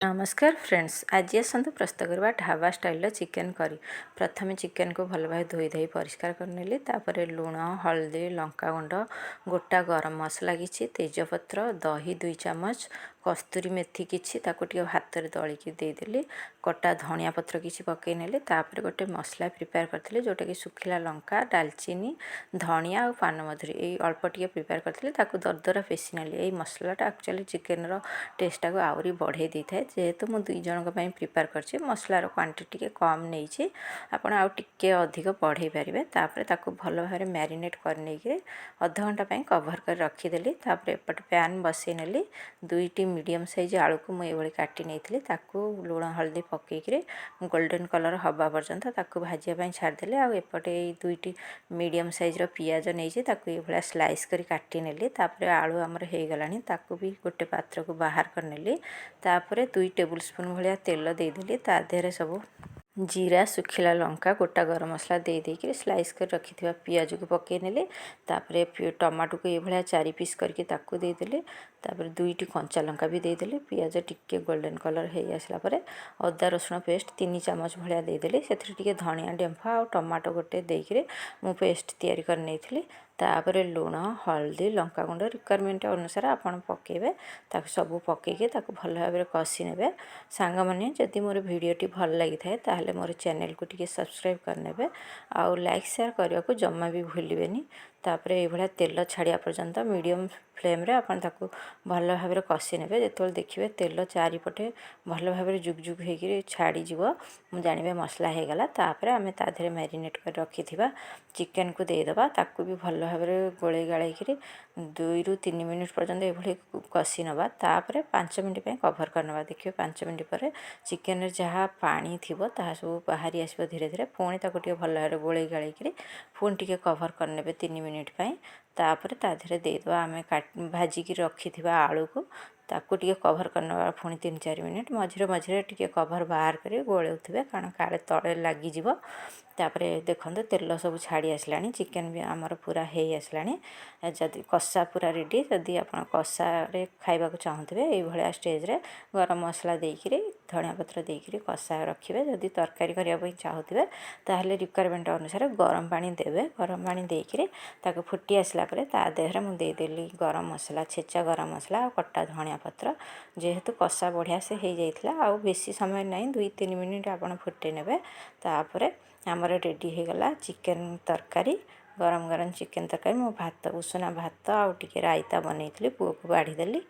ନମସ୍କାର ଫ୍ରେଣ୍ଡସ୍, ଆଜି ଆସନ୍ତୁ ପ୍ରସ୍ତୁତ କରିବା ଢାବା ଷ୍ଟାଇଲର ଚିକେନ୍ କରି। ପ୍ରଥମେ ଚିକେନକୁ ଭଲ ଭାବେ ଧୋଇ ଧୋଇ ପରିଷ୍କାର କରିନେଲି। ତାପରେ ଲୁଣ, ହଳଦୀ, ଲଙ୍କାଗୁଣ୍ଡ, ଗୋଟା ଗରମ ମସଲା କିଛି, ତେଜପତ୍ର, ଦହି 2 ଚାମଚ, କସ୍ତୁରୀ ମେଥି କିଛି, ତାକୁ ଟିକେ ହାତରେ ଦଳିକି ଦେଇଦେଲି। କଟା ଧଣିଆ ପତ୍ର କିଛି ପକାଇ ନେଲି। ତାପରେ ଗୋଟେ ମସଲା ପ୍ରିପେୟାର କରିଥିଲି, ଯେଉଁଟାକି ଶୁଖିଲା ଲଙ୍କା, ଡାଲଚିନି, ଧଣିଆ ଆଉ ପାନମଧୁରୀ, ଏଇ ଅଳ୍ପ ଟିକେ ପ୍ରିପେୟାର କରିଥିଲି। ତାକୁ ଦରଦରା ପେଶି ନେଲି। ଏଇ ମସଲାଟା ଆକ୍ଚୁଆଲି ଚିକେନର ଟେଷ୍ଟଟାକୁ ଆହୁରି ବଢ଼େଇ ଦେଇଥାଏ। ଯେହେତୁ ମୁଁ ଦୁଇ ଜଣଙ୍କ ପାଇଁ ପ୍ରିପେୟାର କରିଛି, ମସଲାର କ୍ୱାଣ୍ଟିଟି ଟିକେ କମ୍ ନେଇଛି। ଆପଣ ଆଉ ଟିକେ ଅଧିକ ବଢ଼େଇ ପାରିବେ। ତାପରେ ତାକୁ ଭଲ ଭାବରେ ମ୍ୟାରିନେଟ୍ କରି ନେଇକିରି ଅଧଘଣ୍ଟା ପାଇଁ କଭର୍ କରି ରଖିଦେଲି। ତାପରେ ଏପଟେ ପ୍ୟାନ୍ ବସେଇ ନେଲି। ଦୁଇଟି ମିଡ଼ିୟମ୍ ସାଇଜ୍ ଆଳୁକୁ ମୁଁ ଏଇଭଳି କାଟି ନେଇଥିଲି। ତାକୁ ଲୁଣ ହଳଦୀ ପକାଇକିରି ଗୋଲ୍ଡେନ୍ କଲର୍ ହେବା ପର୍ଯ୍ୟନ୍ତ ତାକୁ ଭାଜିବା ପାଇଁ ଛାଡ଼ିଦେଲି। ଆଉ ଏପଟେ ଏଇ ଦୁଇଟି ମିଡ଼ିୟମ୍ ସାଇଜ୍ର ପିଆଜ ନେଇଛି, ତାକୁ ଏଇଭଳିଆ ସ୍ଲାଇସ୍ କରି କାଟି ନେଲି। ତାପରେ ଆଳୁ ଆମର ହେଇଗଲାଣି, ତାକୁ ବି ଗୋଟେ ପାତ୍ରକୁ ବାହାର କରିନେଲି। ତାପରେ 2 ଟେବୁଲ୍ ସ୍ପୁନ୍ ଭଳିଆ ତେଲ ଦେଇଦେଲି। ତା ଦେହରେ ସବୁ ଜିରା, ଶୁଖିଲା ଲଙ୍କା, ଗୋଟା ଗରମ ମସଲା ଦେଇ ଦେଇକିରି ସ୍ଲାଇସ୍ କରି ରଖିଥିବା ପିଆଜକୁ ପକାଇ ନେଲି। ତାପରେ ଟମାଟୋକୁ ଏଇଭଳିଆ ଚାରି ପିସ୍ କରିକି ତାକୁ ଦେଇଦେଲି। ତାପରେ ଦୁଇଟି କଞ୍ଚା ଲଙ୍କା ବି ଦେଇଦେଲି। ପିଆଜ ଟିକେ ଗୋଲ୍ଡେନ୍ କଲର୍ ହେଇ ଆସିଲା ପରେ ଅଦା ରସୁଣ ପେଷ୍ଟ 3 ଚାମଚ ଭଳିଆ ଦେଇଦେଲି। ସେଥିରେ ଟିକେ ଧଣିଆ ଡେମ୍ଫ ଆଉ ଟମାଟୋ ଗୋଟେ ଦେଇକିରି ମୁଁ ପେଷ୍ଟ ତିଆରି କରି ନେଇଥିଲି। ତାପରେ ଲୁଣ, ହଳଦୀ, ଲଙ୍କାଗୁଣ୍ଡ ରିକ୍ୱାରମେଣ୍ଟ ଅନୁସାରେ ଆପଣ ପକାଇବେ। ତାକୁ ସବୁ ପକାଇକି ତାକୁ ଭଲ ଭାବରେ କଷି ନେବେ। ସାଙ୍ଗମାନେ, ଯଦି ମୋର ଭିଡ଼ିଓଟି ଭଲ ଲାଗିଥାଏ, ତାହେଲେ ମୋର ଚ୍ୟାନେଲକୁ ଟିକେ ସବସ୍କ୍ରାଇବ୍ କରିନେବେ ଆଉ ଲାଇକ୍, ସେୟାର କରିବାକୁ ଜମା ବି ଭୁଲିବେନି। ତାପରେ ଏଇଭଳିଆ ତେଲ ଛାଡ଼ିବା ପର୍ଯ୍ୟନ୍ତ ମିଡ଼ିୟମ୍ ଫ୍ଲେମ୍ରେ ଆପଣ ତାକୁ ଭଲ ଭାବରେ କଷି ନେବେ। ଯେତେବେଳେ ଦେଖିବେ ତେଲ ଚାରିପଟେ ଭଲ ଭାବରେ ଜୁଗ ଜୁଗ ହେଇକିରି ଛାଡ଼ିଯିବ, ମୁଁ ଜାଣିବେ ମସଲା ହେଇଗଲା। ତାପରେ ଆମେ ତା ଦେହରେ ମ୍ୟାରିନେଟ୍ କରି ରଖିଥିବା ଚିକେନକୁ ଦେଇଦେବା। ତାକୁ ବି ଭଲ ଭାବରେ ଗୋଳେଇ ଗାଳେଇକିରି 2ରୁ 3 ମିନିଟ୍ ପର୍ଯ୍ୟନ୍ତ ଏଭଳି କଷି ନେବା। ତାପରେ 5 ମିନିଟ୍ ପାଇଁ କଭର୍ କରିନେବା। ଦେଖିବେ, 5 ମିନିଟ୍ ପରେ ଚିକେନରେ ଯାହା ପାଣି ଥିବ, ତାହା ସବୁ ବାହାରି ଆସିବ ଧୀରେ ଧୀରେ। ପୁଣି ତାକୁ ଟିକେ ଭଲ ଭାବରେ ଗୋଳେଇ ଗାଳେଇକିରି ପୁଣି ଟିକେ କଭର୍ କରିନେବେ 3 ମିନିଟ୍ ପାଇଁ। ତାପରେ ତା ଦେହରେ ଦେଇଦେବା ଆମେ ଭାଜିକି ରଖିଥିବା ଆଳୁକୁ। ତାକୁ ଟିକେ କଭର୍ କରିନେବା ପୁଣି 3-4 ମିନିଟ୍। ମଝିରେ ମଝିରେ ଟିକେ କଭର୍ ବାହାର କରି ଗୋଳଉଥିବେ, କାରଣ କାଳେ ତଳେ ଲାଗିଯିବ। ତାପରେ ଦେଖନ୍ତୁ, ତେଲ ସବୁ ଛାଡ଼ି ଆସିଲାଣି, ଚିକେନ୍ ବି ଆମର ପୁରା ହେଇ ଆସିଲାଣି। ଯଦି କଷା ପୁରା ରେଡ଼ି। ଯଦି ଆପଣ କଷାରେ ଖାଇବାକୁ ଚାହୁଁଥିବେ, ଏଇଭଳିଆ ଷ୍ଟେଜ୍ରେ ଗରମ ମସଲା ଦେଇକିରି, ଧଣିଆ ପତ୍ର ଦେଇକିରି କଷା ରଖିବେ। ଯଦି ତରକାରୀ କରିବା ପାଇଁ ଚାହୁଁଥିବେ, ତାହେଲେ ରିକ୍ୱାରମେଣ୍ଟ ଅନୁସାରେ ଗରମ ପାଣି ଦେବେ। ଗରମ ପାଣି ଦେଇକିରି ତାକୁ ଫୁଟି ଆସିଲା ପରେ ତା ଦେହରେ ମୁଁ ଦେଇଦେଲି ଗରମ ମସଲା, ଛେଚା ଗରମ ମସଲା ଆଉ କଟା ଧଣିଆ ପତ୍ର। ଯେହେତୁ କଷା ବଢ଼ିଆ ସେ ହେଇଯାଇଥିଲା, ଆଉ ବେଶୀ ସମୟ ନାହିଁ, 2-3 ମିନିଟ୍ ଆପଣ ଫୁଟେଇ ନେବେ। ତାପରେ ଆମର ରେଡ଼ି ହେଇଗଲା ଚିକେନ୍ ତରକାରୀ, ଗରମ ଗରମ ଚିକେନ୍ ତରକାରୀ। ମୁଁ ଭାତ, ଉଷୁନା ଭାତ ଆଉ ଟିକେ ରାଇତା ବନେଇଥିଲି, ପୁଅକୁ ବାଢ଼ିଦେଲି।